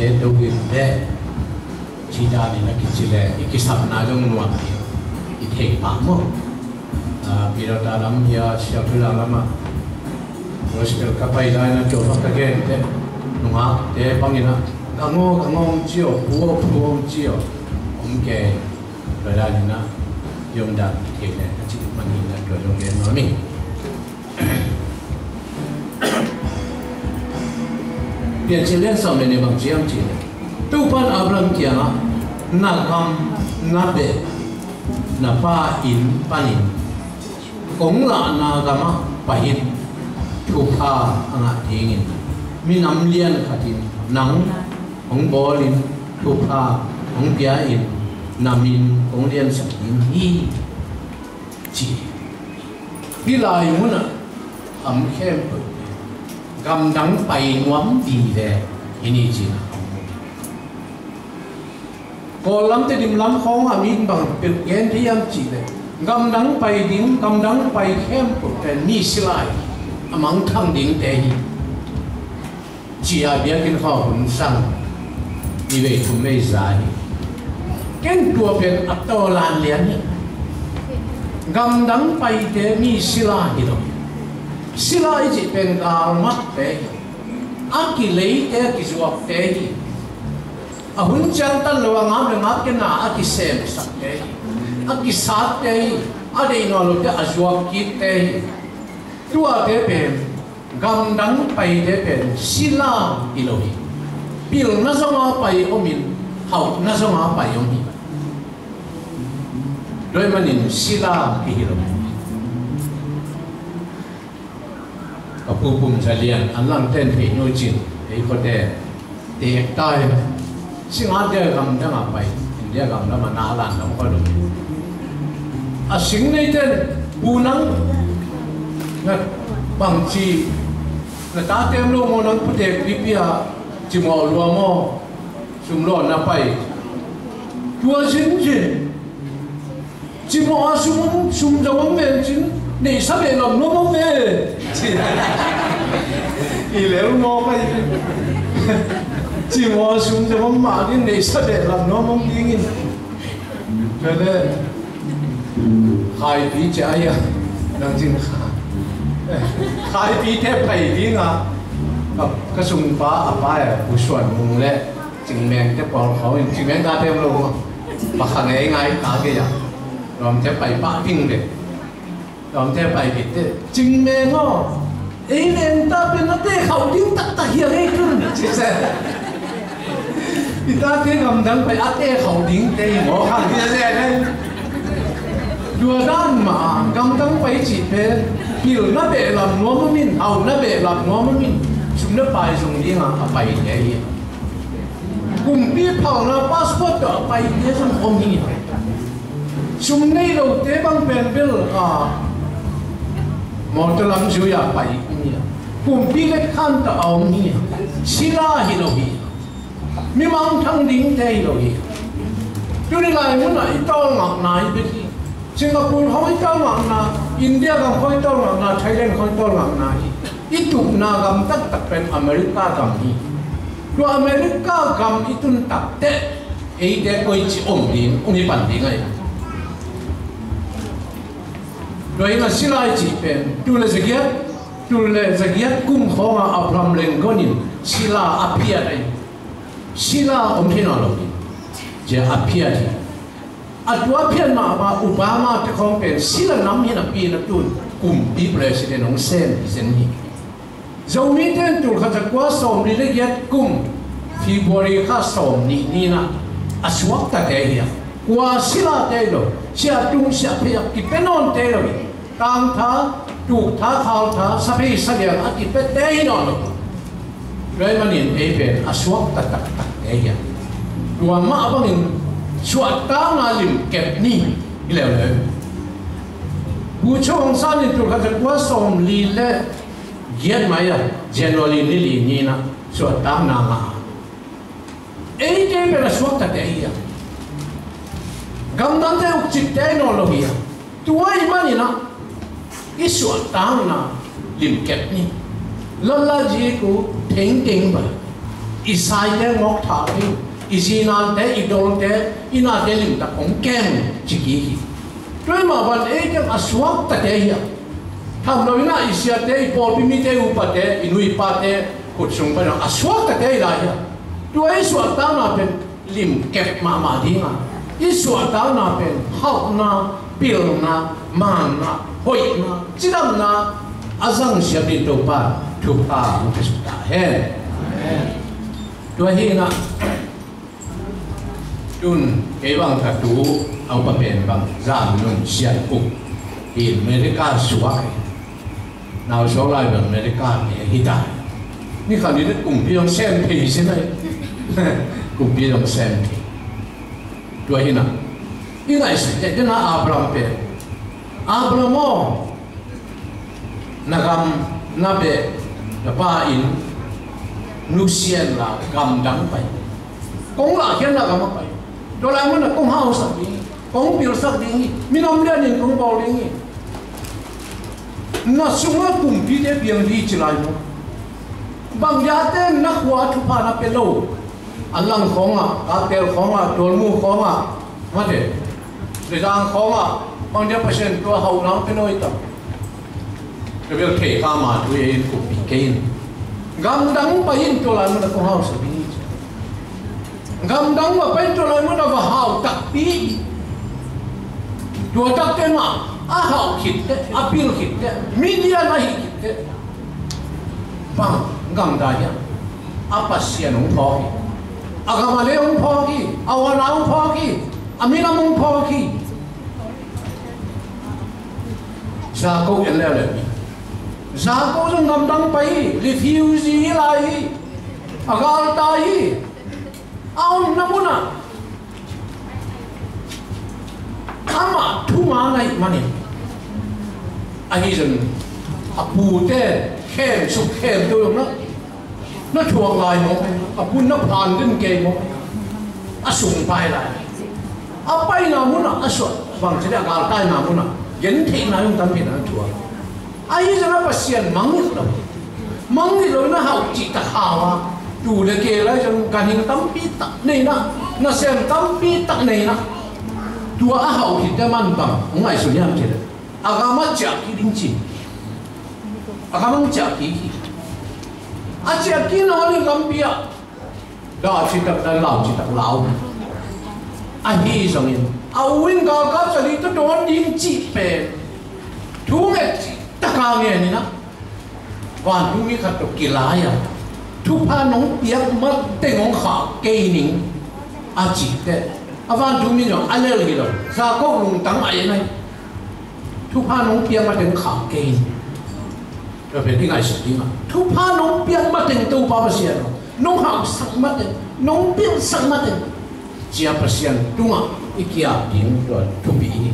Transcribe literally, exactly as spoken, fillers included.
Te deuhin te, ci danin a kici le i kisapna zong nuam hi. I thei pah maw? Aa, Peter ta lam hi a, Siapila lam ah gospel ka pai lai na, tua bang ka gen te, nungakte bangin a, "Gang aw, gang aw," hong ci aw, "Phu aw, phu aw," hong ci aw, om kei. Tua danin a, i omdan i thei le a cih man hi na, tua zong gen nuam ing. Piancil lian sawm le nih bang ci hiam cih leh, Topa'n Abraham kiangah, "Na gam, na beh, na pa inn panin kong lahna gamah pai in, thupha a ngah dingin minam lian khatin nang hong bawlin, thupha hong pia-in, na min kong liansak ding hi," ci hi. Hih lai munah a om khempeuh gamdang pai nuam vive hi ni, ci-in a om. Kawl lam, Tedim lam khawngah mi in bang peuh gen thei hiam cih leh, gamdang pai ding, gamdang pai khempeuh pen mi sila hi, a mangthang dingte hi, ci-a biakinn khawng hun sang ni vei thum vei za hi. Ken tua pen a tawlan lian hi. Gamdang paite mi sila hi lo. Sila i cih pen galmatte hi. A kileite, a kizuakte hi. A hun ciangtan lo a ngap le ngap kei na a kisemsakte hi. A kisatte hi. A deih nawn lote a zuak kitte hi. Tuate pen, gamdang paite pen sila hi lo hi. Pilna zonga pai omin, hauhna zonga pai om hi. Tua ahih manin sila hi hi lo hi. Ka pu Pum Za Lian, an langte'n thei nuam cin, ei khuate teek ta hi. Singate gamdang a pai, India gamdang a na lan dong kha lo. A sing neite'n, "Pu, nang na bangci, na tate om lo maw, nang pu teek pipi a cimawh lua maw, sum lua na pai?" Tua zinzin cimawh a sum, sum zo om ve cin, neihsa beh lam nuam om ve, ci. I lel mawk ahi. Cimawh a sum zo om mah ding, neihsa beh lam nuam om dingin. Tua leh Khaipi ci a, nang cin kha, Khaipite pai ding a, ka, ka sungpa a pa e, Pu Suan Mung leh Cingmeng te pawl khawng in, Cingmeng tate om lo maw? Pakhat ngei ngai ka kei a. Lawmte pai pah ding ve. Lawmte pai khit teh, "Cingmeng aw, ei leng ta pen a te khauh ding taktak hi a ngei tun," ci se. I tate gamdang pai a te khauh dingte hi maw, khang hi a se. Tua dan mah a gamdang pai cih pen pilna beh lam nuam om in, hauhna beh lam nuam om in, sum le pai zong ding a, a paite hi. Kumpi phalna passport tawh a paite zong om hi. Sum nei lote bang pen bel, a, motor lam zui a pai om hi. Kumpi letkhan tawh a om hi. Sila hi lo hi. Mi mangthang dingte hi lo hi. Tuni lai munah i tawlngakna hi bek hi. Singapore khawng i tawlngakna, India gam khawng i tawlngakna, Thailand khawng i tawlngakna hi. I tukna gam taktak pen America gam hi. Tua America gam i tun takteh eite koici om ding, hong hi pan ding ahi. Tua hi a, sila i cih pen tul le zagiat, tul le zagiat kum khawngah Abraham Lincoln in sila a phiat ahi. Sila om hi nawn lo hi. Tua a phiat hi. A tua phiat mah bang Obama te khawng pen sila nam hi napi-in a tun kumpi president hong sem hi zen hi. Zomite in tul khat za kua sawmli le giat kum February kha sawmnih ni-in a suaktate hi a, kua silate hi lo, siahtung siahphei a kipia nawnte hi lo hi. Tangtha, tuktha, khaltha, saphei salian a kipiate hi nawn lo. Tua ahih manin ei pen a suakta taktakte hi a, tua mah bangin suahtakna limkep ni hi leuleu. Bogyoke Aung San in tul khat za kua sawmli le giat mai a, January ni li ni-in a suahtakna ngah a, eite pen a suaktate hi a, gamdangte ukcipte hi nawn lo hi a, tua ahih manin a i suahtakna limkep ni. Lala ji ku thengteng ba. I saite ngawk thak ding, i zinante, i dolte, i nate limtak hong kem ci kik hi. Tua hi mah bang ei teng a suaktate hi a. Tham lo in ah i siate, i pawlpi mite, upate, i nu i pate khut sung pan a suaktate hi lai hi a. Tua i suahtakna pen lim kep mahmah ding a, i suahtakna pen hauhna, pilna, manna, hoihna, cidamna a zang siam ding Topa thupha hong pia suk ta hen. Tua hi in ah, tun kei bang ka tu a upa pen bang Zam Nun Sian Kuk hi, America suak hi. Nau suak lai bang America te hi ta. Ni khat ni kumpi zong sem thei hi si nai. Kumpi zong sem thei. Tua hi in ah, i ngaihsut teh, tena Abraham pen, Abraham aw, na gam na beh, na pa inn nusia in la, gamdang pai. Kong lahkhiatna gam ah pai. Tua lai mun ah kong hausak ding hi, kong pilsak ding hi, minam lianin kong bawl ding hi. Na sungah kumpite piang ding ci lai maw? Bang diate na khua thupha na pia lo? Anlang khawngah, Kaptel khawngah, Tualmu khawngah, mate, Lezang khawngah, bang dia Pasian tua hauhna hong pia lo hi tam? Ka bel thei kha ma tu in kumpi kei in. Gamdang pai in, tua lai mun ah kong hausak ding hi. Gamdang mah pai in, tua lai mun ah va hau takpi. Tua takte mah a hauh khit teh, a pil khit teh, Midian a hih khit teh, bang gamdang hiam? A Pasian hong phawk hi. A gam a lei hong phawk hi. A huan a hong phawk hi. A minam hong phawk hi. Jakob en leuleu hi. Jakob zong gamdang pai hi. Refugee hi lai hi. A galtai hi. A omna mun ah amah thuman ahih manin, ahi zongin a pute khensuk khento zong na, na thuak lai maw? A pu na phan den kei maw? A sung pai lai. A paina mun ah a suah bangci le a galtaina mun ah gentheihna zong tampi na thuak. Ahi zongin a Pasian mangngilh lo, mangngilh lo in a hauh cihtak hau a, tu le kei lai zong ganhing tampi tak nei in ah, nasem tampi tak nei in ah, tua a hauh khit teh man bang hong ngaihsun hiam cih leh, a gam ah ciah kik ding ci. A gam ah ciah kik hi. A ciah kikna uh lampi ah dah citak dah, lau citak lau. Ahi zongin a u in galkap za li tawh dawn ding cih pen thu nget cihtak a ngen in ah, vantungmi khat tawh kilai a, thupha nong piak mateng hong khah kei ning, a cih teh, a vantungmi zong a lel hi lo. Jakob lungtang a en ahi. Thupha nong piak mateng khah kei ning. Tua pen i ngaihsut ding a, thupha nong piak mateng Topa Pasian aw, nong hauhsak mateng, nong pilsak mateng, cia Pasian tungah i kiap ding tua thupi hi.